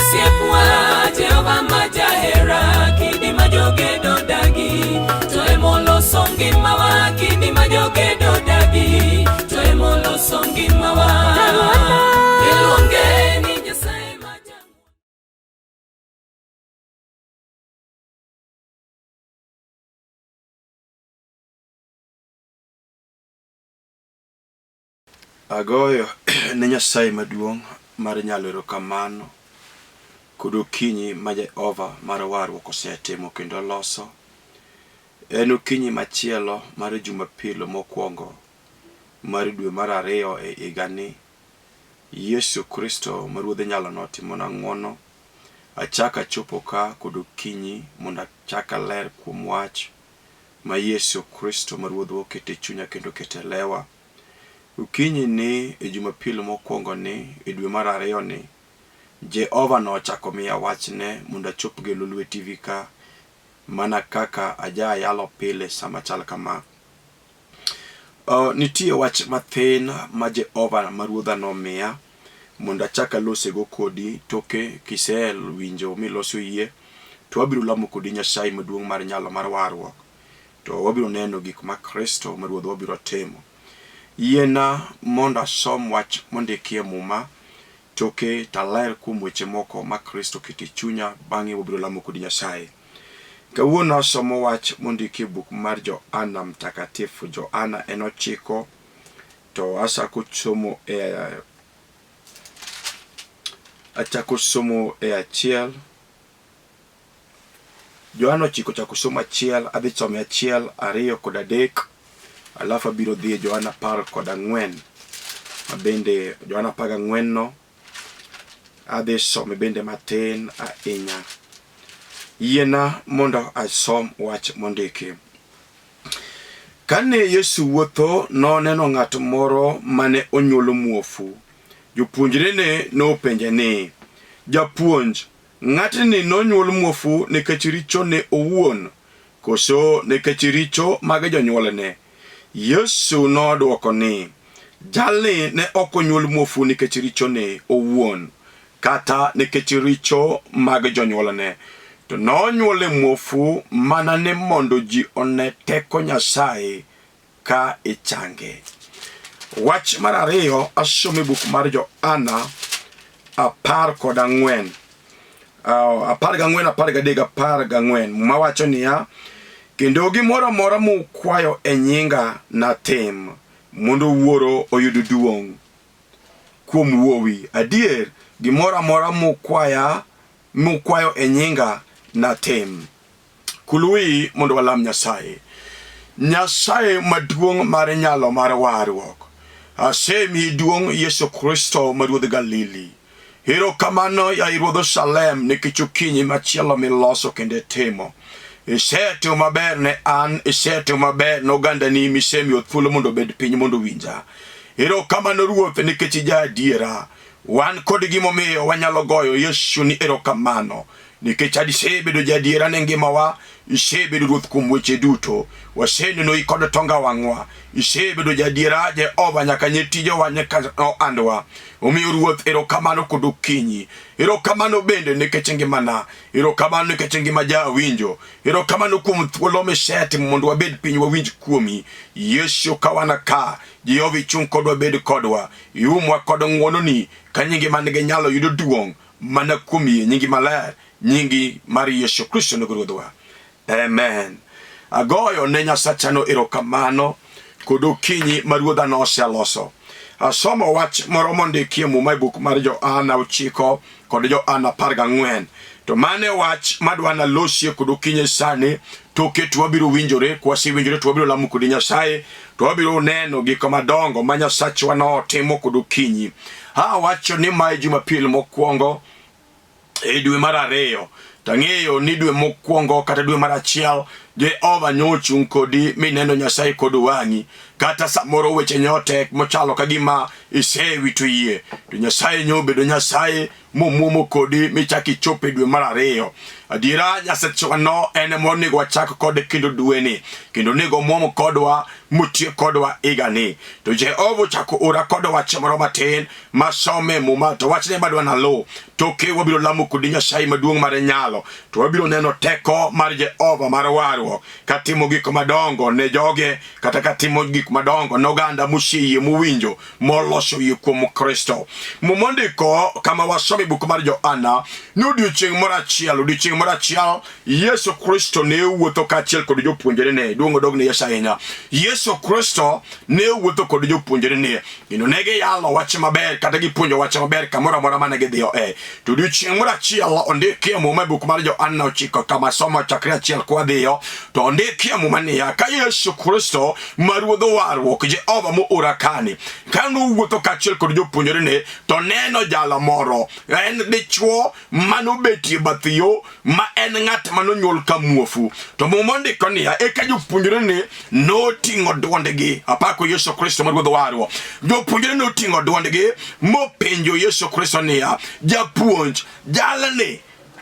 Osiepwa Jehova ma jahera, kidi ma jogedo dagi, to emoloso ngimawa, kidi ma jogedo dagi, to emoloso ngimawa. Iluonge ni Nyasaye ma jang'wono. Agoyo ne Nyasaye maduong' mar nyalo erokamano kod okinyi ma Jehova mar warruok osetimo kendo loso. En okinyi machielo mar Jumapil mokwongo mar dwe mar ariyo e higani. Yesu Kristo ma Ruodh nyalo notimona ng'wono. Achako achopo ka kod okinyi mondo achak aler kuom wach ma Yesu Kristo ma Ruodhwa oketo e chunya kendo oketo e lewa. Okinyi ni e Jumapil mokwongo ni e dwe mar ariyo ni, Jehova nochako miya wachne mondo achopgo e Lolwe TV ka mana kaka aja yalo pile sama chal kama. Nitie wach mathin ma Jehova ma Ruodha nomiya mondo achak alosego kodi toke kisewinjo miloso yie to wabiro lamo kodi Nyasaye maduong' mar nyalo mar warruok. To wabiro neno gik ma Kristo ma Ruodhwa biro timo. Yiena mondo asom wach mondiki e Muma, toke to aler kuom weche moko ma Kristo oketo e chunya, bang'e wabiro lamo kod Nyasaye. Kawuono asomo wach mondiki e buk mar Johana Mtakatifu. Johana en ochiko, to achako somo e achako somo e achiel Johana ochiko chako somo achiel, adhi some achiel, ariyo kod adek, alafu abiro dhi e Johana 14, ma bende Johana 14 no adhi some bende matin ahinya. Yiena mondo asom wach mondiki. Kane Yesu wuotho, noneno ng'at moro mane onyuolo muofu. Jopuonjrene nopenje ni, Japuonj, Ng'atni nonyuol muofu nikech richone owuon, koso nikech richo mag jonywolne? Yesu nodwoko ni, Jalni ne ok onyuol muofu nikech richone owuon, kata nikech richo mag jonywolne, to nonyuole muofu mana ni mondo ji one teko Nyasaye ka ichange. Wach mar ariyo asomo e buk mar Johana 14. 14, 13, 14. Muma wacho niya, kendo gimoro amora mukwayo e nyinga natim, mondo Wuoro oyud duong' kuom Wuowi. Adier, gimoro amora mukwaya mukwayo e nyinga natim. Kului mondo walam Nyasaye. Nyasaye maduong' mar nyalo mar warruok. Asemiyi duong' Yesu Kristo ma Ruodh Galili. Erokamano yaye Ruodh Salem nikech okinyi machielo miloso kendo itimo. Isetimo maber ne an, isetimo maber ne ogandani misemiyo thuolo mondo obed piny mondo owinja. Erokamano Ruoth nikech ija adiera. Wan kod gimomiyo wanyalo goyo Yesu ni erokamano. Nikech isebedo jaadiera ne ngimawa, isebedo ruoth kuom weche duto. Wasenenoi kod tonga wang'wa. Isebedo jaadiera Jehova nyaka nye tijewa nyaka oandwa. Omiyo ruoth erokamano kod okinyi. Erokamano bende nikech ngimana. Erokamano nikech ngima jawinjo. Erokamano kuom thuolo misetimo mondo wabed piny wawinj kuomi. Yesu ka wan ka, Jehova ichung' kodwa bed kodwa. Iumwa kod ng'wononi ka nyingi man gi nyalo yudo duong' mana kuom yie nyingi maler, nyingi mar Yesu Kristo ne Ruodhwa. Amen. Agoyo ne Nyasachano erokamano kod okinyi ma Ruodha noseloso. Asomo wach moro mondikie Muma e buk mar Johana 9 kod Johana 14. To mane wach madwa nalosie kod okinyi sani toke to wabiro winjore, kwasewinjore to wabiro lamo kod Nyasaye to wabiro neno gik madongo ma Nyasachwa notimo kod okinyi. Awacho ni mae Jumapil mokwongo e dwe mar ariyo. Tang'eyo ni dwe mokwongo kata dwe mar achiel Jehova nyochung' kodi mineno Nyasaye kod wang'i. Kata samoro weche nyo tek mochalo ka gima isewito yie, to Nyasaye nyobedo Nyasaye momuomo kodi michak ichopo e dwe mar ariyo. Adiera Nyasachwano en ema onego wachak kode kendo dweni, kendo onego omuom kodwa motiek kodwa higani. To Jehova ochako ora kod wach moro matin masome Muma, to wachne madwa naluw. Toke wabiro lamo kodi Nyasaye maduong' mar nyalo, to wabiro neno teko mar Jehova mar warruok katimo gik madongo ne joge, kata katimo gik madongo ne oganda moseyie mowinjo moloso yie kuom Kristo. Muma ondiko kama wasomo e buk mar Johana ni odiechieng' moro achiel, odiechieng' moro achiel Yesu Kristo ne wuotho kaachiel kod jopuonjrene. Duong' odog ne Yesu ahinya. Yesu Kristo ne wuotho kod jopuonjrene kendo ne giyalo wach maber kata gipuonjo wach maber kamoro amora mane gidhiyo e. To odiechieng' moro achiel ondiki e Muma e buk mar Johana ochiko kama somo chakre achiel kwadhiyo to ondiki e Muma niya ka Yesu Kristo ma ruodh warruok Jehova moora kani ka nowuotho kaachiel kod jopuonjrene to neno jalo moro en dichwo manobetie bath yo ma en ng'at ma nonyuol ka muofu. To Muma ondiko niya, eka jopuonjrene noting'o dwondgi. Apako Yesu Kristo ma Ruodh warruok. Jopuonjre noting'o dwondgi mopenjo Yesu Kristo niya, japuonj, jalni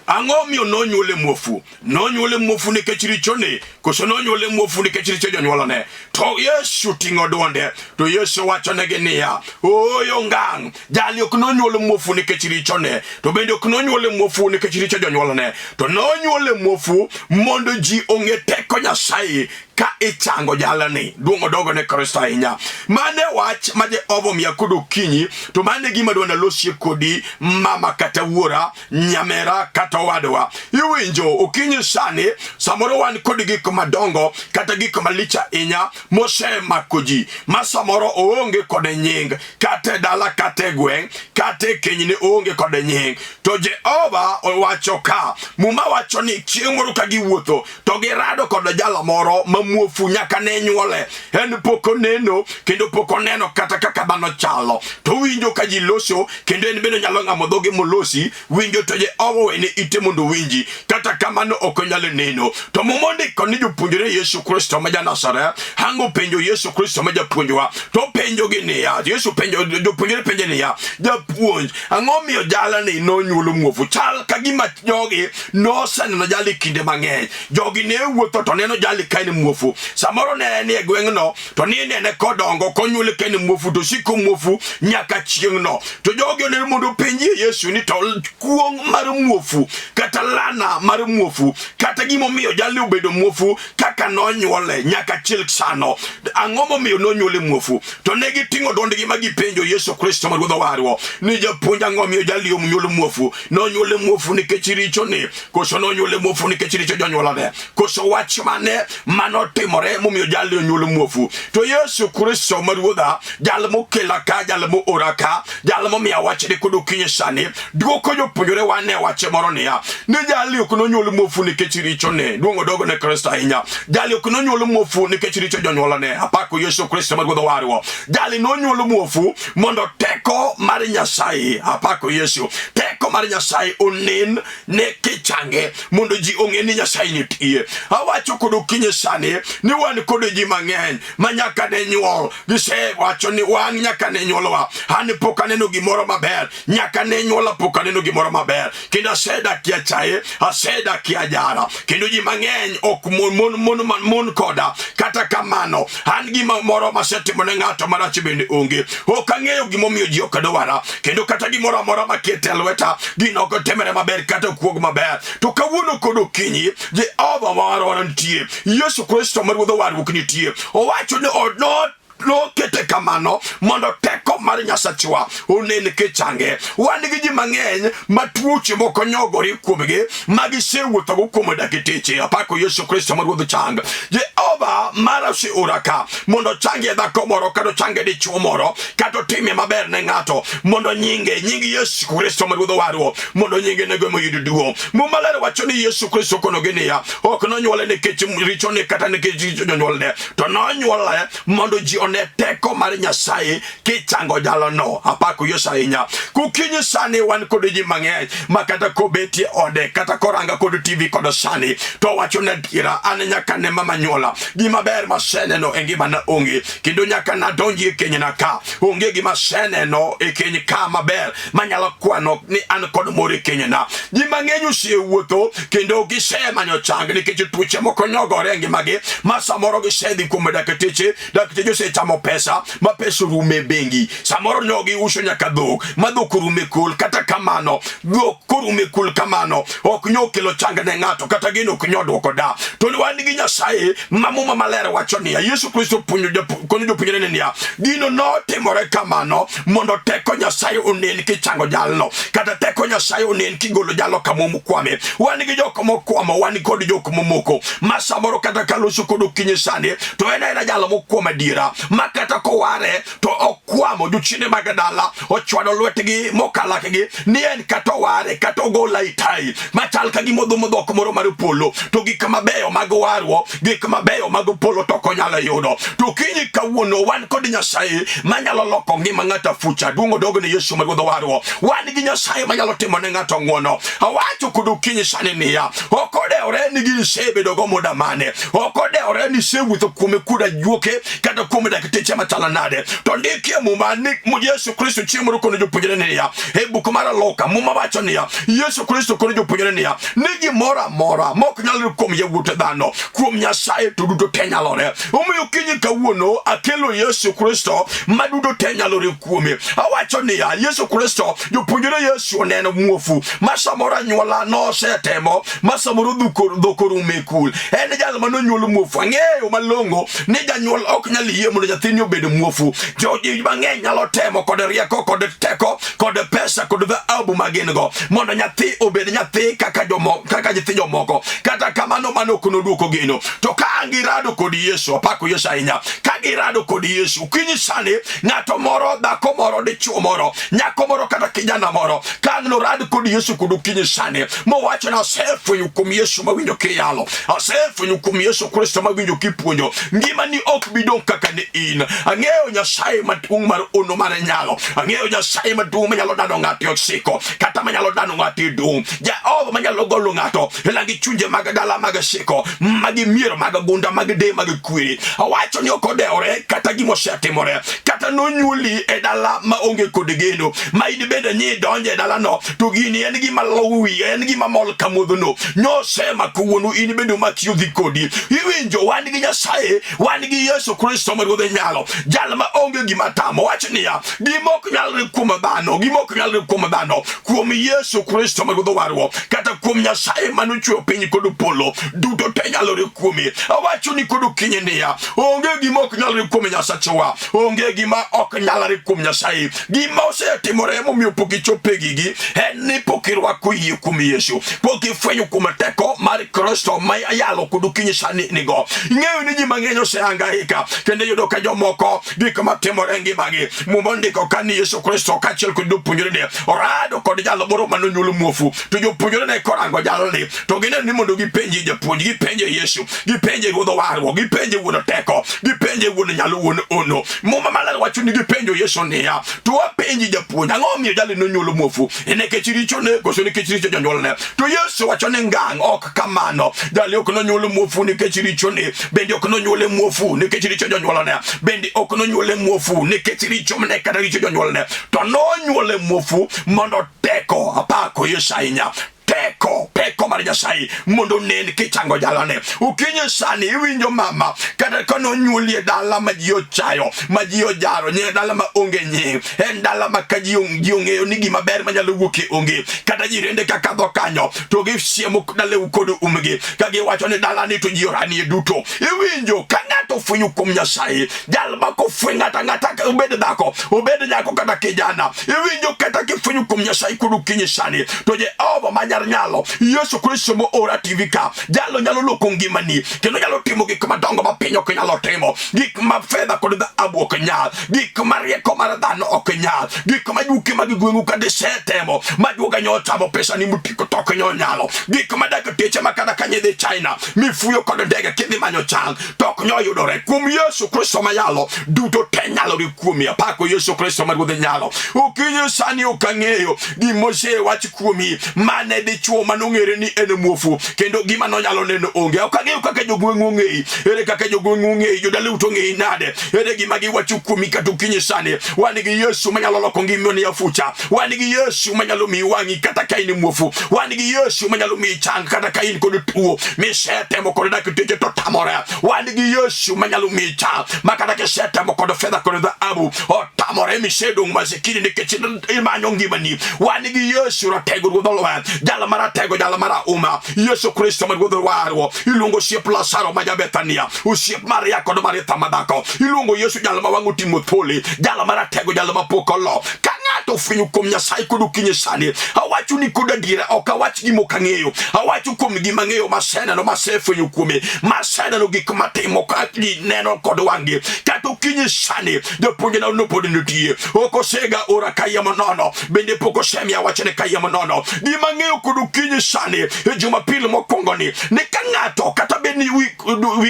ang'o miyo nonyuole muofu? Nonyuole muofu nikech richone koso nonyuole muofu nikech richo jonyuolone? To Yesu ting'o dwonde to Yesu wachonegi niya, ooyo ngang', jali ok nonyuol muofu nikech richone, to bende ok nonyuole muofu nikech richo jonyuolne, to nonyuole muofu mondo ji ong'e teko Nyasaye ka ichango jalni. Duong' odogo ne Kristo ahinya. Mane wach ma Jehova omiya kod okinyi, to mane gima dwa nalosie kodi mama kata wuora, nyamera kata owadwa. Iwinjo okinyi sani, samoro wan kod gik madongo kata gik malich ahinya mosemako ji, ma samoro oonge kod nying kata e dala kata e gweng' kata e kenyne oonge kod nying. To Jehova owacho ka, Muma wacho ni chieng' moro ka giwuotho to girado kod jalo moro ma muofu nyaka ne nyuole. En pok oneno kendo pok oneno kata kaka dhano chalo. To owinjo ka ji loso kendo en bende onyalo ng'amo dhoge molosi winjo to Jehova owene ite mondo owinji. Kata kamano ok onyal neno. To Muma ondiko ni jopuonjre Yesu Kristo ma ja-Nazareth hango penjo Yesu Kristo ma japuonjwa to openjogi niya, Yesu penjo jopuonjre penje niya, japuonj, ang'o miyo jalani nonyuolo muofu? Chal ka gima jogi noseneno jali kinde mang'eny. Jogi ne wuotho to neno jali ka en muofu. Samoro ne en e gweng'no to ni nene kodongo konyuole ka en muofu to osiko muofu nyaka chieng'no. To jogi oneno mondo openjie Yesu ni to kuong' mar muofu kata lana mar muofu kata gimomiyo jalni obedo muofu kaka nonyuole nyaka chil sano, ang'o momiyo nonyuole muofu? To ne giting'o dwondgi ma gipenjo Yesu Kristo ma Ruodh warruok ni japuonj, ang'o miyo jali onyuol muofu? Nonyuole muofu nikech richone koso nonyuole muofu nikech richo jonyuolne? Koso wach mane manotimore momiyo jali onyuol muofu? To Yesu Kristo ma Ruodha, jal mokela ka, jal moora ka, jal momiya wachni kod okinyi sani, dwoko jopuonjre wane wach moro niya, ni jali ok nonyuol muofu nikech richone. Duong' odogo ne Kristo ahinya. Jali ok nonyuol muofu nikech richo jonyuolne. Apako Yesu Kristo ma Ruodh warruok. Jali nonyuol muofu mondo teko mar Nyasaye, apako Yesu, teko mar Nyasaye onen ne kichange mondo ji ong'e ni Nyasaye nitie. Awacho kod okinyi sani ni wan kod ji mang'eny ma nyaka ne nyuol gisewacho ni wan nyaka ne nyuolwa, an pok aneno gimoro maber, nyaka ne nyuola pok aneno gimoro maber, kendo asedakie achaye, asedakie ajara, kendo ji mang'eny ok mon, mon, mon, mon, mon koda. Kata kamano an gima moro masetimo ne ng'ato marach bende onge. Ok ang'eyo gimomiyo ji ok dwara, kendo kata gimoro amora makete e lweta gino ok timre maber kata ok wuog maber. To kawuono kod okinyi Jehova marwa nitie, Yesu Kristo ma Ruodh warruok nitie. Owacho ni ono nokete kamano mondo teko mar Nyasachwa onen kichange. Wan gi ji mang'eny ma tuoche moko nyogore kuomgi ma gisewuothogo kuom dakteche. Apako Yesu Kristo ma Ruodh chang. Jehova Jehova mara oseora ka mondo ochangie dhako moro kata ochangie dichuo moro kata otime maber ne ng'ato mondo nyinge nying Yesu Kristo ma Ruodh warruok mondo nyinge nego moyud duong'. Muma ler wacho ni Yesu Kristo konogi niya, ok nonyuole nikech richone kata nikech richo jonyuolne, to nonyuole mondo ji one teko mar Nyasaye kichango jalono. Apako Yesu ahinya. Kukinyi sani wan kod ji mang'eny ma kata kobetie ode kata koranga kod TV kod sani to wacho ni adiera an nyaka ne mama nyuola gima ber maseneno e ngimana onge kendo nyaka nadonji e kenyna ka onge gima aseneno e keny ka maber manyalo kwano ni an kod mor e kenyna. Ji mang'eny osewuotho kendo gisemanyo chang nikech tuoche moko nyogore e ngimagi ma samoro gisedhi kuom dakteche, dakteche osechamo pesa ma pesa orumo e bengi, samoro nyo giuso nyaka dhok ma dhok orumo e kul. Kata kamano dhok korumo e kul kamano ok nyo kelo chang ne ng'ato kata gino ok nyo dwoko da. To wan gi Nyasaye ma Muma Maler wacho niya, Yesu Kristo puonjo kono jopuonjrene niya, gino notimore kamano mondo teko Nyasaye onen kichango jalno, kata teko Nyasaye onen kigolo jalo kama mokwame. Wan gi jok mokwamo, wan kod jok momoko ma samoro kata kaloso kod okinyi sani to en aena jalo mokwamo adiera ma kata koware to okwamo jochiende mag dala ochwado lwetgi mokalakgi ni en kata oware kata ogola itai machal ka gima odhumo dhok moro mar polo to gik mabeyo mag warruok gik mabeyo mag polo to ok onyal yudo to kinyi kawuono wan kod nyasaye manyalo loko ngima ng'ato afucha duong' odog ne yesu ma ruodh warruok wan gi nyasaye manyalo timo ne ng'ato ng'wono awacho kod okinyi sani niya ok odewore ni gini isebedogo muda mane ok odewore ni isewuotho kuome kuda juoke kata kuom dakteche machalo nade to ndikie muma ni Yesu Kristo chieng' moro kono jopuonjrene niya e buk mar Luka muma wacho niya Yesu Kristo kono jopuonjrene niya ni gimoro amora mok nyalre kuom yawuot dhano kuom Nyasaye to duto te nyalore. Omiyo kinyi kawuono akelo Yesu Kristo ma duto te nyalore kuome. Awacho niya Yesu Kristo jopuonjre Yesu oneno muofu ma samoro anyuola nosetemo ma samoro dhok orumo e kul. En jal ma nonyuol muofu. Ang'eyo malong'o ni janyuol ok nyal yie mondo nyathini obed muofu. Jo ji mang'eny nyalo temo kod rieko kod teko kod pesa kod dhahabu ma gin go mondo nyathi obed nyathi kaka jomo kaka nyithi jomoko. Kata kamano mano ok noduoko geno. To ka ang' girado kod Yesu, apako Yesu ahinya. Ka girado kod Yesu, kinyi sani ng'ato moro, dhako moro, dichuo moro, nyako moro kata kijana moro, ka ang' norad kod Yesu kod okinyi sani, mowacho ni asefwenyo kuom Yesu mawinjo kiyalo, asefwenyo kuom Yesu Kristo mawinjo kipuonjo, ngimani ok bi dong' kaka ne in. Ang'eyo Nyasaye maduong' mar ono mar nyalo, ang'eyo Nyasaye maduong' manyalo dano ng'ato e osiko, kata manyalo dano ng'ato e dung', Jehova manyalo golo ng'ato e langi chunje mag dala mag siko, mag mier mag gunda, mag de mag kwiri. Awacho ni ok odewore kata gima osetimore, kata nonyuoli e dala ma onge kod geno, ma in bende ni idonjo e dalano to gini en gima lowi, en gima mol ka modhono. Nyosemako wuonu in bende omaki odhi kodi. Iwinjo wan gi Nyasaye, wan gi Yesu Kristo ma Ruodhe nyalo, jal ma onge gima tamo. Wach niya, gima ok nyalre kuom dhano, gima ok nyalre kuom dhano, kuom Yesu Kristo ma Ruodh warruok, kata kuom Nyasaye manochweyo piny kod polo, duto te nyalore kuome. Awacho ni kod okinyi niya, onge gima ok nyalre kuom Nyasachewa, onge gima ok nyalre kuom Nyasaye. Gima osetimore momiyo pok ichopo e gigi en ni pok irwako yie kuom Yesu, pok ifwenyo kuom teko mar Kristo ma yalo kod okinyi sani nigo. Ing'eyo ni ji mang'eny osehangaika kendo iyudo ka jomoko gik matimore e ngimagi. Muma ondiko ka ni Yesu Kristo kaachiel kod jopuonjrene orado kod jal moro mane onyuol muofu, to jopuonjrene korango jalni to gineno ni mondo gipenje japuonj, gipenje Yesu, gipenje ruodh warruok, gipenje wuon teko, gipenje wuon nyalo, wuon ono. Muma maler wacho ni gipenjo Yesu niya, to wapenji japuonj, ang'o omiyo jali nonyuol muofu? En nikech richone koso nikech richo jonyuolne? To Yesu wacho ni ngang', ok kamano. Jali ok nonyuol muofu nikech richone, bende ok nonyuole muofu nikech richo jonyuolne, bende ok nonyuole muofu nikech richone kata richo jonyuolne, to nonyuole muofu mondo teko, apako Yesu ahinya, teko teko mar Nyasaye mondo onen kichango jalane. Okinyi sani iwinjo mama, kata ka nonyuoli e dala ma ji ochayo, ma ji ojaro, nye dala ma onge nying, en dala ma ka ji ong'eyo ni gima ber manyalo wuokie onge, kata jirende ka kadho kanyo to gisiemo daleu kod umgi ka giwacho ni dalani to ji oranie duto. Iwinjo ka ng'ato ofwenyo kuom Nyasaye, jal ma kofweny ng'ato ang'ata, obed dhako, obed nyako kata kijana, iwinjo kata kifwenyo kuom Nyasaye kod okinyi sani, to Jehova manyar nyalo Yesu Kristo moora TV ka, jalo nyalo loko ngimani kendo nyalo timo gik madongo ma piny ok nyalo timo, gik ma fedha kod dhahabu ok nyal, gik ma rieko mar dhano ok nyal, gik ma juke mag gweng'u ka disetemo ma juoga nyo chamo pesa ni mutiko to ok nyo nyalo, gik ma dakteche ma kata ka nyidhi China mifuyo kod ndege kidhi manyo chang to ok nyo yudore. Kuom Yesu Kristo mayalo duto te nyalore kuomi. Apako Yesu Kristo ma Ruodh nyalo. Okinyi sani ok ang'eyo gimosewach kuomi mane dichuo manong'ere ni en muofu kendo gima nonyalo neno onge. Ok ang'eyo kaka jogweng'u ong'eyi, ere kaka jogweng'u ong'eyi, jodalau to ong'eyi nade, ere gima giwacho kuomi kata okinyi sani. Wan gi Yesu manyalo loko ngimani afucha, wan gi Yesu manyalo miyi wang'i kata ka in muofu, wan gi Yesu manyalo miyi chang kata ka in kod tuo misetemo kod dakteche to tamore. Wan gi Yesu manyalo miyi chang ma kata kisetemo kod fedha kod dhahabu otamore misedong' masikini nikech imanyo ngimani. Wan gi Yesu ratego ruodh olweny, jal maratego, jal marahuma, Yesu Kristo ma ruodh warruok. Iluongo osiep Lazaro ma ja-Bethania, osiep Maria kod Maritha madhako. Iluongo Yesu jal ma wang'e otimo thole, jal maratego, jal ma pok olo. Ka ng'ato ofwenyo kuom Nyasaye kod okinyi sani, awacho ni kod adiera, ok awach gima ok ang'eyo, awacho kuom gima ang'eyo maseneno, masefwenyo kuome, maseneno gik matimo ka ji neno kod wang'gi. Kata okinyi sani, japuonjna no pod nitie, ok osega ora kayiem nono, bende pok osemiya wachne kayiem nono. Gima ang'eyo kod okinyi sani e Jumapil mokwongoni ni ka ng'ato kata bed ni wik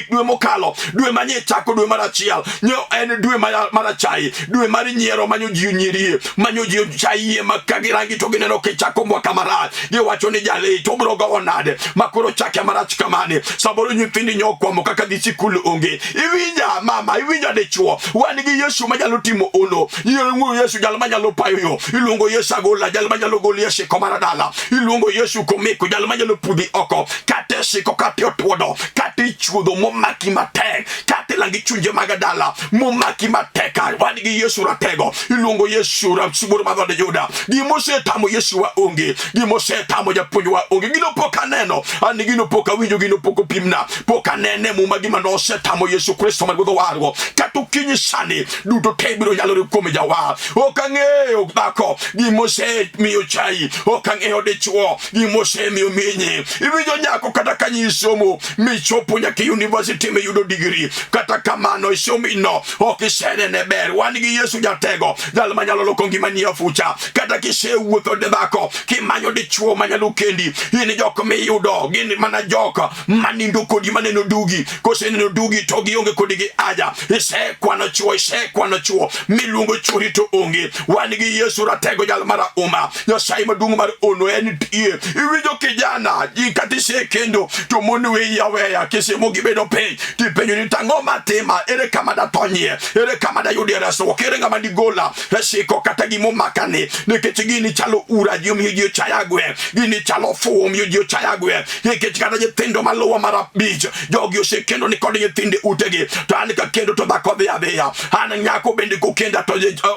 dwe mokalo, dwe manye chako dwe mar achiel, nyo en dwe mar achai, dwe mar nyiero manyo ji nyierie, manyo ji chaiye ma ka girangi to gineno kichako mwaka marach, giwacho ni jali to biro gowo nade ma koro chake marach kamani. Samoro nyithindi nyo okwamo kaka dhi sikul onge. Iwinja mama, iwinja dichuo, wan gi Yesu manyalo timo ono. Iluongo Yesu jal manyalo payo yo, iluongo Yesu agola, jal manyalo goli e siko mar dala, iluongo Yesu komeko, jal manyalo pudhi oko, kata e siko, kata e otuodo, kata e chuodho momaki matek, kata e langi chunje mag dala momaki matek. Wan gi Yesu ratego, iluongo Yesu sibuor mar dhood Juda. Gimosetamo Yesu wa onge, gimosetamo japuonj wa onge, gino pok aneno, an gino pok awinjo, gino pok opimna, pok anene muma gima nosetamo Yesu Kristo ma ruodh warruok. Kata okinyi sani duto te biro nyalore kuom jawar. Ok ang'eyo dhako gimosemiyo chai, ok ang'eyo dichuo gimosemiyo minyi. Iwinjo nyako kata ka nyi somo michopo nyaka e university miyudo digri, kata kamano isomino ok isenene ber. Wan gi Yesu jatego, jal manyalo loko ngimani afucha. Kata kisewuotho de dhako kimanyo dichuo manyalo kendi, in jok miyudo gin mana jok manindo kodi maneno dugi, koseneno dugi to gionge kodi gi aja. Isekwano chuo, isekwano chuo miluongo chuori to onge. Wan gi Yesu ratego, jal marahuma, Nyasaye maduong' mar ono en nitie. Iwinjo kijana ji kata isekendo to mon weyi aweya, kisemo gibedo piny tipenjo ni tang'o matima, ere kama datonyie, ere kama dayudie resruok, ere ng'ama digola e siko kata gimomakani, nikech gini chalo ura ji omiyo ji ochaya gweng', gini chalo fuwo omiyo ji ochaya gweng', nikech kata nyithindo maluwo mar abich jogi osekendo ni kod nyithindo e utegi, to an ka kendo to dhako dhi adhiya, an nyako bende kokenda to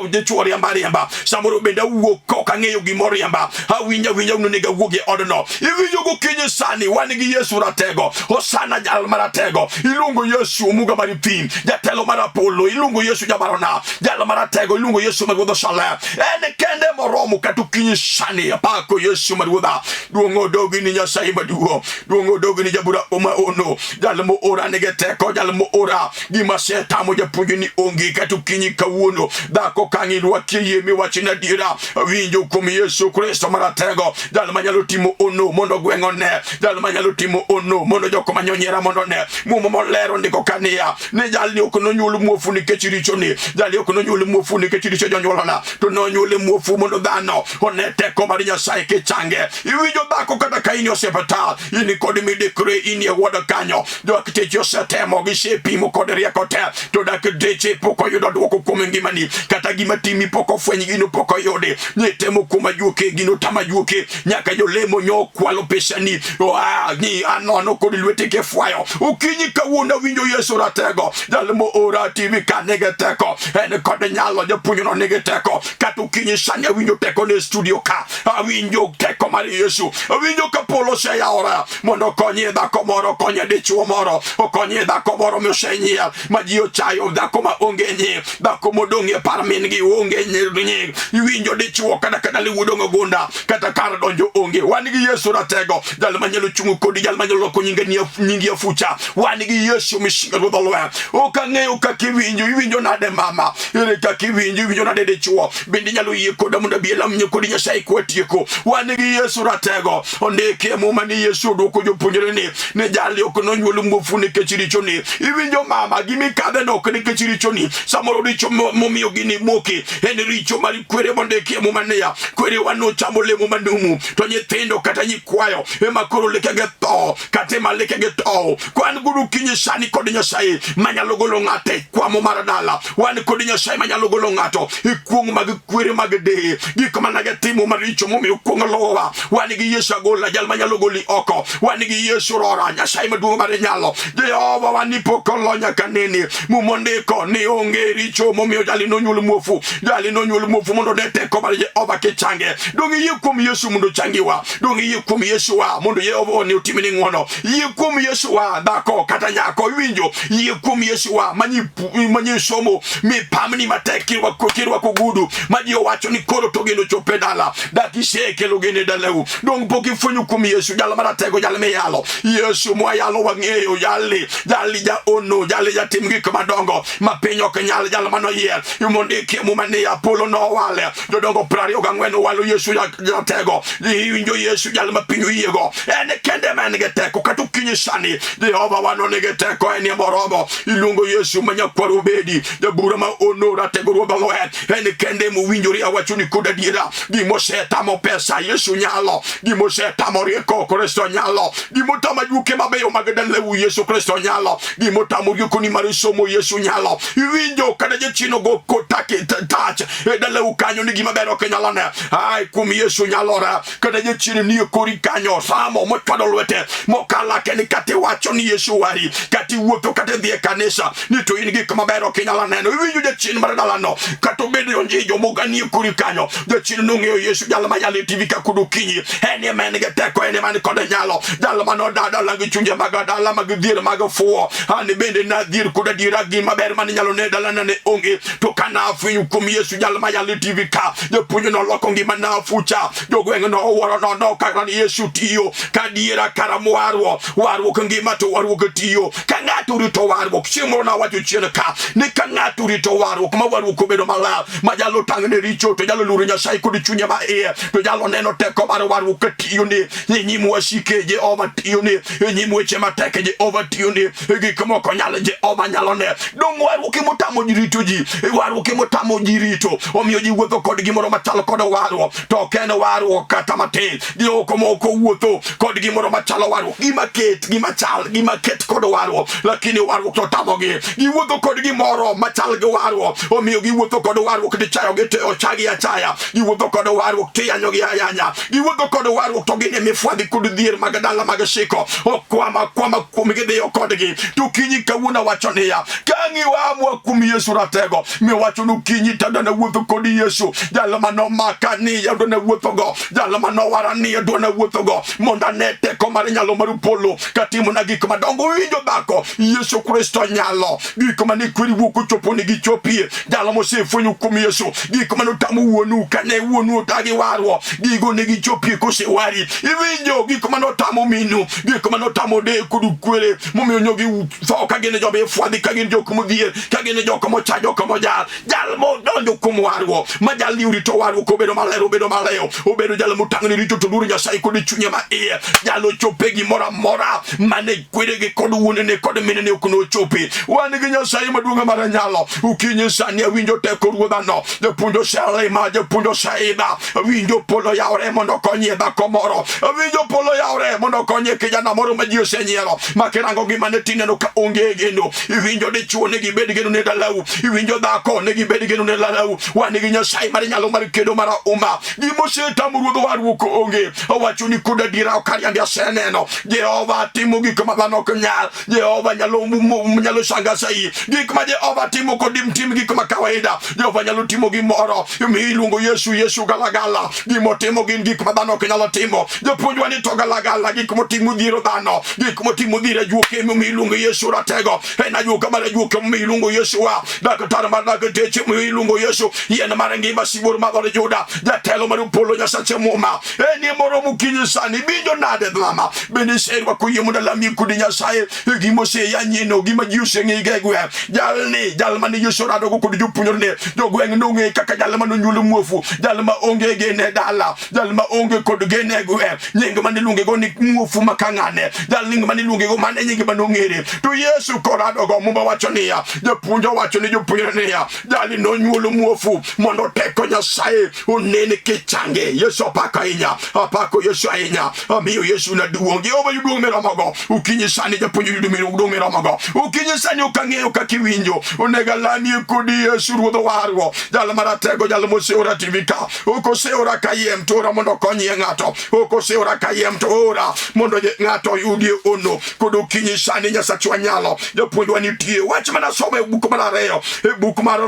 dichuo riemba riemba, samoro bende awuok kok ang'eyo gima oriemba, awinjo awinja ni onego awuog e odno. Iwinjo gokinyi sani wan gi Yesu ratego, Hosana jal maratego, iluongo Yesu omuga mar thim, jatelo mar Apollo, iluongo Yesu jabarona, jal maratego, iluongo Yesu ma ruodh Salem, en kende moromo kata okinyi sani. Apako Yesu ma ruodha, duong' odogi ni Nyasaye maduong', duong' odogi ni jabura oma ono, jal moora nigi teko, jal moora gima setamo japuonj ni onge kata okinyi kawuono. Dhako ka ng'irwakie yie miwachi ni adiera, winjo kuom Yesu Kristo maratego, jal manyalo timo ono mondo gweng' one, jal manyalo timo ono mondo jok manyonyiera mondo one. Muma molero ndiko kaniya ni jalni ok nonyuol muofu nikech richoni, jalni ok nonyuol muofu nikech richo jonyuolona, to nonyuole muofu mondo dhano one teko mar Nyasaye kichange. Iwinjo dhako kata ka in e osiptal, in kod midekre, in e ward kanyo, dakteche osetemo, gisepimo kod rieko te, to dakteche pok oyudo dwoko kuom ngimani, kata gima timi pok ofweny, gino pok oyudi. Nitemo kuom ajuoke, gino tamo ajuoke, nyaka jolemo nyo kwalo pesani, oa ni anono kod lwete kifwayo. Okinyi kawuono awinjo Yesu ratego, jal moora TV ka nigi teko, en kod nyalo, japuonjno nigi teko. Kata okinyi sani awinjo Awinjo teko ne studio ka, awinjo teko mar Yesu, awinjo ka polo oseyawore mondo okonyie dhako moro, okonyie dichuo moro, okonyie dhako moro mosenyier ma ji ochayo, dhako ma onge nying, dhako modong' e par min gi onge nying. Iwinjo dichuo kata ka dali wuod ogunda kata kar donjo onge. Wan gi Yesu ratego, jal manyalo chung' kodi, jal manyalo loko nyinge nyingi afucha. Wan gi Yesu mishinga ruodh olwer. Ok ang'eyo kaka iwinjo, iwinjo nade mama? Ere kaka iwinjo, iwinjo nade dichuo? Bende inyalo yie koda mondo abi elam kodi Nyasaye kwatieko. Wan gi Yesu ratego. Ondiki e Muma ni Yesu odwoko jopuonjre ni ne jali ok nonyuol muofu nikech richoni. Iwinjo mama, gimikadhe no ok nikech richoni. Samoro richo momiyo gini moki en richo mar kwere mondiki e Muma niya, kwerewa nochamo olemo manumu to nyithindo kata nyikwayo ema koro lekegi tho kata ema lekegi tow. Kwan godo kinyi sani kod Nyasaye manyalo golo ng'ato e kwamo mar dala. Wan kod Nyasaye manyalo golo ng'ato e kuong' mag kwere mag deye, gik mana gitimo maricho momiyo kuong' lowowa. Wan gi Yesu agola, jal manyalo goli oko. Wan gi Yesu Rora, Nyasaye maduong' mar nyalo. Jehova wani pok olo nyaka nene. Muma ondiko ni onge richo momiyo jali nonyuol muofu. Jali nonyuol muofu mondo one teko mar Jehova kichange. Dong' iyie kuom Yesu mondo ochangiwa. Dong' iyie kuom Yesu wa mondo Jehova one otimni ng'wono. Yie kuom Yesu wa dhako kata nyako iwinjo. Yie kuom Yesu wa manyi manyi somo mipamni matek kirwako kirwako gudu ma ji owacho ni koro to geno chope dala. Dak isekelo geno e dalau. Dong' pok ifwenyo kuom Yesu jal maratego jal miyalo. Yesu mwayalo wang'eyo jalni jali jaono jali jatim gik madongo ma piny ok nyal jal manoyier mondiki e Muma niya polo nowale jodongo 24 owalo Yesu jatego iwinjo Yesu jal ma piny oyiego en kende ma en gi teko kata okinyi sani Jehova wano nigi teko en moromo iluongo Yesu ma nyakwar obedi jabura ma ono ratego ruodh olwer en kende mowinjore awacho ni kod adiera gimosetamo pesa Yesu nyalo gimosetamo rieko Kristo nyalo gimotamo ajuoke mabeyo mag dalau Yesu Kristo nyalo gimotamo riekoni mar somo Yesu nyalo iwinjo kata jachien ogo kotaki tach e dalau kanyo ni gima ber ok nyalo ne ai kuom Yesu nyalore kata jachien nie kori kanyo samo mochwado lwete mokalake ni kata iwacho ni Yesu wari kata iwuotho kata idhi e kanisa ni to in gik maber ok inyalo neno iwinjo jachien mar dalano kata obedo onjijo moganie kori kanyo jachien nong'eyo Yesu jal ma yalo e TV ka kod okinyi en ema en gi teko en ema en kod nyalo jal ma noda dala gi chunje mag dala mag dhier mag fuwo an bende nadhier kod adiera gima ber mane inyalo ne dalana ne onge to kana afwenyo kuom Yesu jal ma yalo e TV ka japuonj noloko ngimana afucha jogweng' nowuoro nono kaka ni Yesu tiyo ka adiera kara warruok warruok ngima to warruok tiyo ka ng'ato orito warruok chieng' moro nawacho chien ka ni ka ng'ato orito warruok ma warruok obedo maler ma jalo tang' ne richo to jalo luoro Nyasaye kod chunye ma iye to jalo neno teko mar warruok ka tiyo ne e nyim wasike Jehova tiyo ne e nyim weche matek Jehova tiyo ne e gik moko nyalo Jehova nyalo ne dong' warruok emotamo ji rito ji warruok emotamo ji rito omiyo ji wuotho kod gimoro machalo kod warruok to ok en warruok kata matin joko moko wuotho kod gimoro machalo warruok gima ket gima chal gima ket kod warruok lakini warruok to tamogi giwuotho kod gimoro machal gi warruok omiyo giwuotho kod warruok tichayogi to ochagi achaya giwuotho kod warruok tiyanyogi ayanya giwuotho kod warruok to gin e mifwadhi kod dhier mag dala mag shiko okwama kwama kuomgi dhiyo kodgi to kinyi kawuono awacho niya ka ng'iwa kuom Yesu ratego miwacho ni okinyi tadana wuotho kod Yesu jal manomaka ni adwana wuothogo jal manowara ni adwana wuothogo mondo ane teko mar nyalo mar polo katimona gik madongo winjo dhako Yesu Kristo nyalo gik mane kweri wuok ochopo ni gichopie jal mosefwenyo kuom Yesu gik mane otamo wuonu kane wuonu otagi warruok gigo ne gichopie kosewari iwinjo gik mane otamo minu gik mane otamo de kod kwere momiyo nyogi tho ka gin joma ifwadhi ka gin jok modhier ka gin jok mocha jok mojar jal modonjo kuom warruok ma jalni orito warruok obedo maler obedo maleyo obedo jal motang' ne richo to luoro Nyasaye kod chunye ma iye jal ochope gimoro amora mane kweregi kod wuonene kod minene ok nochopi wan gi Nyasaye maduong' mar nyalo okinyi sani awinjo teko ruodhano japuonj oselima japuonj oseidha awinjo polo yawre mondo okonyie dhako moro awinjo polo yawre mondo okonyie kijana moro ma ji osenyiero ma kirango ngimane tineno ka onge geno iwinjo dichuo ne gibed geno ne dalau iwinjo dhako ne gibed geno ne dalau wan gi Nyasaye mar nyalo mar kedo mar auma gimosetamo ruodh warruok onge owacho ni kod adiera ok ariambi asene neno. Jehova timo gik ma dhano ok nyal. Jehova nyalo nyalo shangaza iyi. Gik ma Jehova timo kod tim gik ma kawaida. Jehova nyalo timo gimoro. Mi iluongo Yesu, Yesu galagala. Gimotimo gin gik ma dhano ok nyalo timo. Japuonjwa ni to galagala gik motimo dhiero dhano. Gik motimo dhiero ajuoke emomiyo iluongo Yesu ratego. En ajuoka mar ajuoke emomiyo iluongo Yesu wa. Daktar mar dakteche emomiyo iluongo Yesu. Yien mar ngima sibuor mar dhood Juda. Jatelo mar polo Nyasache muma. En moro mokinyi sani winjo nade mama? Bende iserwako yie mondo alamie kodi Nyasaye e gima oseyanyino, gima ji oseng'eyigo e gweng'. Jalni, jal mane Yesu oradogo kod jopuonjrene, jogweng' nong'eye kaka jal mane onyuol muofu, jal ma onge geno e dala, jal ma onge kod geno e gweng'. Nying mane iluongego ni muofu ma kang'ane, jal nying mane iluongego mane nying mane ong'ere. To Yesu koradogo, Muma wacho niya, japuonj owacho ni jopuonjre niya, jali nonyuolo muofu mondo teko Nyasaye onen kichange. Yesu apako ahinya, apako Yesu ahinya, amiyo Yesu na duong'. Jehova yud duong' miromogo okinyi sani, japuonj yud duong' miromogo okinyi sani. Ok ang'eyo kaka iwinjo, onego alamie kodi Yesu ruodh warruok, jal maratego, jal moseora TV ka. Ok oseora kayiem to ora mondo okonyie ng'ato, ok oseora kayiem to ora mondo ng'ato oyudie ono kod okinyi sani. Nyasachwa nyalo, japuonjwa nitie. Wach mana somo e buk mar ariyo, e buk mar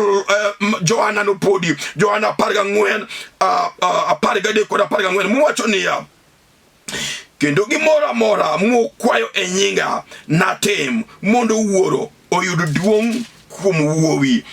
Johana nopodi, Johana 14, 13 kod 14, muwacho niya, kendo gimoro amora mukwayo e nyinga natim, mondo Wuoro oyud duong' kuom Wuowi.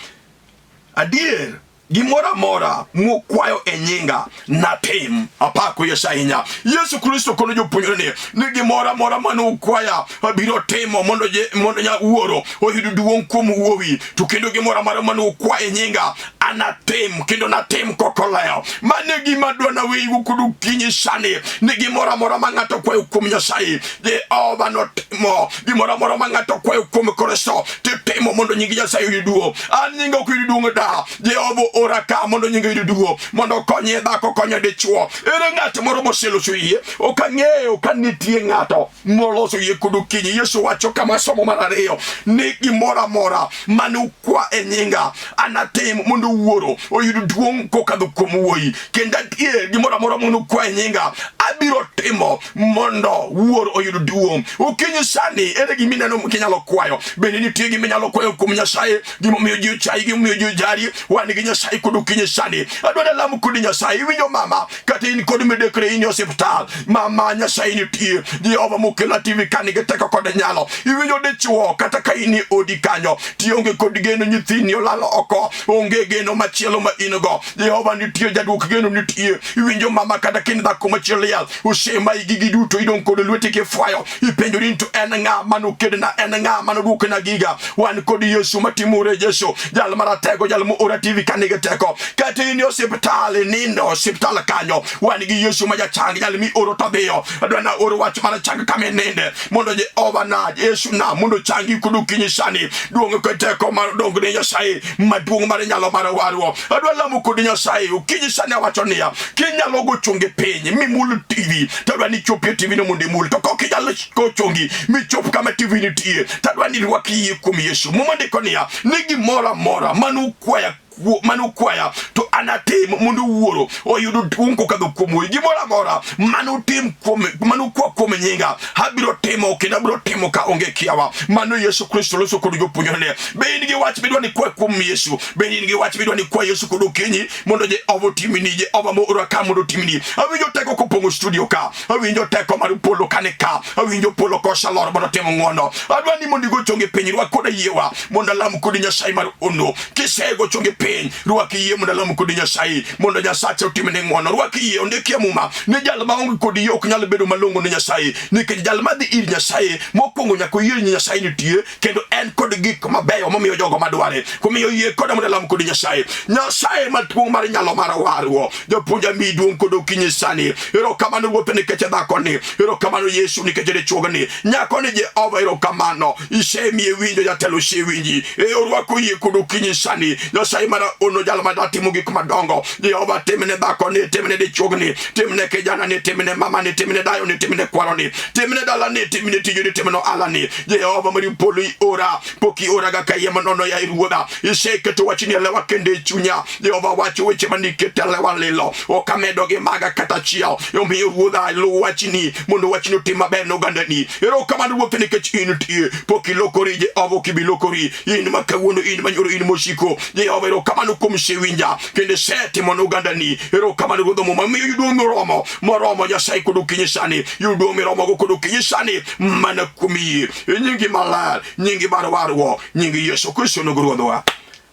Adier, gimoro amora mukwayo e nyinga natim. Apako Yesu ahinya. Yesu Kristo kono jopuonjrene ni gimoro amora mane ukwaya abiro timo mondo mondo nya Wuoro oyud duong' kuom Wuowi. To kendo gimoro amora mane ukwa e nyinga anatim, kendo natim kokolewo. Mano e gima adwa naweyigo kod okinyi sani, ni gimoro amora ma ng'ato kwayo kuom Nyasaye, Jehova notimo. Gimoro amora ma ng'ato kwayo kuom Kristo titimo mondo nying Nyasaye oyud duong'. An nyinga ok yud duong' da. Jehova ora ka mondo nyinge oyud duong', mondo okonye dhako, okonye dichuo. Ere ng'at moro moseloso yie? Ok ang'eyo ka nitie ng'ato moloso yie kod okinyi. Yesu wacho kama, somo mar ariyo, ni gimoro amora mane ukwa e nyinga anatim, mondo Wuoro oyud duong' kokadho kuom Wuoyi. Kendo adier, gimoro amora mane ukwa e nyinga abiro timo mondo Wuoro oyud duong'. Okinyi sani, ere gima ineno kinyalo kwayo? Bende nitie gima inyalo kwayo kuom Nyasaye? Gimomiyo ji ochayi, gimomiyo ji ojari? Wan gi Nyasaye kod okinyi sani. Adwaro lamo kod Nyasaye. Iwinjo mama, kata in kod midekre, in e osiptal, mama, Nyasaye nitie. Jehova mokela TV ka nigi teko kod nyalo. Iwinjo dichuo, kata ka in e odi kanyo tionge kod geno, nyithindi olalo oko, onge geno machielo ma in go, Jehova nitie, jaduok geno nitie. Iwinjo mama, kata ka in dhako machielo liel osemayi gigi duto, idong' kod lweti kifwayo, ipenjori ni to en ng'a manokedna, en ng'a manoduokna giga? Wan kod Yesu matimo rejesho, jal maratego, jal moora TV ka nigi teko. Kata in e osiptal, inindo osiptal kanyo, wan gi Yesu ma jachang, jal mioro to dhiyo. Adwa na oro wach mar chang kama ininde, mondo Jehova na Yesu na mondo changi kod okinyi sani. Duong' kod teko mar dong ne Nyasaye maduong' mar nyalo mar warruok. Adwa lamo kod Nyasaye okinyi sani. Awacho niya, kinyalo go chongi piny mimul TV, to adwa ni chopie TV no mondo imul. To kok inyal go chongi michop kama TV nitie, to adwa ni irwak yie kuom Yesu. Muma ndiko niya, ni gimoro amora manukwaya manukwaya to anatim, mondo Wuoro oyud duong' kokadho kuom Wuoyi. Gimoro amora manutim kuom manukwa kuom nyinga abiro timo, kendo abiro timo ka onge kiawa. Mano Yesu Kristo loso kod jopuonjrene. Be in gi wach midwa ni kwa kuom Yesu? Be in gi wach midwa ni kwa Yesu kod okinyi mondo Jehova otimni? Jehova moora ka mondo otimni. Awinjo teko kopong'o studio ka, awinjo teko mar polo kane ka, awinjo polo kosalor mondo otim ng'wono. Adwa ni mondo igo chongi piny, rwak koda yiewa mondo alam kodi Nyasaye mar ono. Kisego chongi piny, rwak yie mondo alam kodi Nyasaye, mondo Nyasache otimne ng'wono. Rwak yie. Ondikie Muma ni jal maonge kod yie ok nyal bedo malong'o ne Nyasaye, nikech jal madhi ir Nyasaye mokwongo nyaka oyie ni Nyasaye nitie kendo en kod gik mabeyo momiyo jogo madware. Kumiyo yie koda mondo alam kod Nyasaye. Nyasaye maduong' mar nyalo mar warruok, japuonj, amiyi duong' kod okinyi sani. Erokamano Ruoth nikech dhakoni, erokamano Yesu nikech dichuogni, nyakoni. Jehova, erokamano, isemiye winjo, jatelo osewinji e orwako yie kod okinyi sani. Nyasaye mar maraono jal ma timo gik madongo. Jehova timne dhako ni, timne dichuogni, timne kijana ni, timne mama ni, timne dayo ni, timne kwaro ni, timne dala ni, timne tijoni, timne ohala ni. Jehova mari polo iora, pok ioraga kayiem nono yaye Ruodha. Iseketo wachni e lewa kendo e chunya. Jehova wacho weche maniketo e lewa lilo, ok amedo gi maga kata achiel. Omiyo Ruodha luw wachni mondo wachni otim maber ne ogandani. Erokamano Ruoth nikech in tie, pok ilokori Jehova, ok ibi lokori. In ma kawuono, in ma nyoro, in mosiko. Jehova erokamano kuom sewinja kendo isetimo ne ogandani. Erokamano Ruodh Muma miyo yudo moromo moromo Nyasaye kod okinyi sani, yudo miromogo kod okinyi sani mana kuom yie e nyingi maler, nyingi mar warruok, nyingi Yesu Kristo nogo Ruodhwa.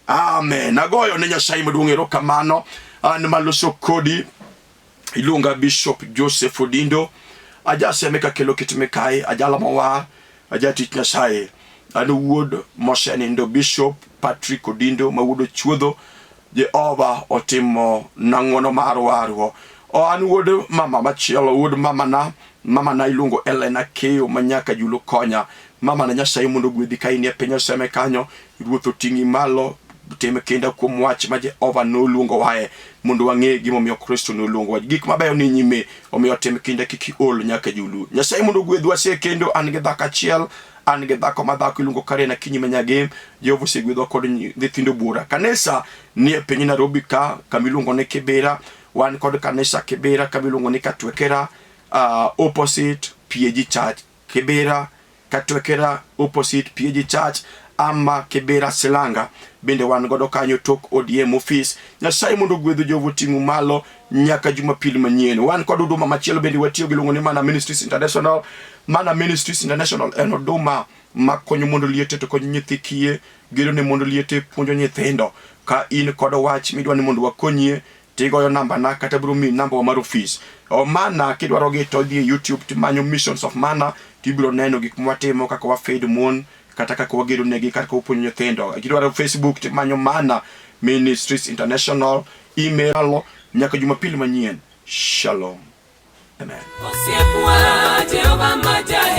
Amen. Agoyo ne Nyasaye maduong' erokamano. An maloso kodi iluonga Bishop Joseph Odindo. Ajaseme kakelo kit mikayi, ajala mowar, ajatich Nyasaye. An wuod mosenindo Bishop Patrick Odindo ma wuod Ochuodho. Jehova otimo na ng'wono mar warruok. O an wuod mama machielo, wuod mamana, mamana iluongo Elena Keyo ma nyaka Julo konya. Mamana Nyasaye mondo ogwedhi ka in e piny oseme kanyo, Ruoth oting'i malo, tim kinda kuom wach ma Jehova noluongowae mondo wang'e gimomiyo Kristo noluongowa. Gik mabeyo ni nyime, omiyo tim kinda kik iol nyaka julu. Nyasaye mondo ogwedhwa sie kendo an gi dhako achiel, an gi dhako ma dhako iluongo Karen Akinyi ma Nyagem. Jehova osegwedhwa kod nyithindo buora. Kanisa ni e piny Nairobi ka, kama iluongo ni Kibera. Wan kod kanisa Kibera kama iluongo ni Katwekera, opposite PAG Church. Kibera, Katwekera opposite PAG Church ama Kibera Silanga bende wan godo kanyo tok ODM office. Nyasaye mondo ogwedhu jogo oting'u malo nyaka Jumapil manyien. Wan kod huduma machielo bende watiyo gi luongo ni Mana Ministries International. Mana Ministries International en huduma makonyo mondo liete to konyo nyithi kiye, gedo ne mondo liete, puonjo nyithindo. Ka in kod wach midwa ni mondo wakonyie tigoyo namba na kata biro miyi namba wa mar ofis. O mana kidwaro gi to idhi e YouTube timanyo Missions of Mana tibiro neno gik mwatimo kaka wafeed mon kata kaka wagedo negi kata kaka wapuonjo nyithindo. Kidwaro Facebook timanyo Mana Ministries International, email nyaka Jumapil manyien. Shalom. Amen. Osiepwa Jehova ma jahera.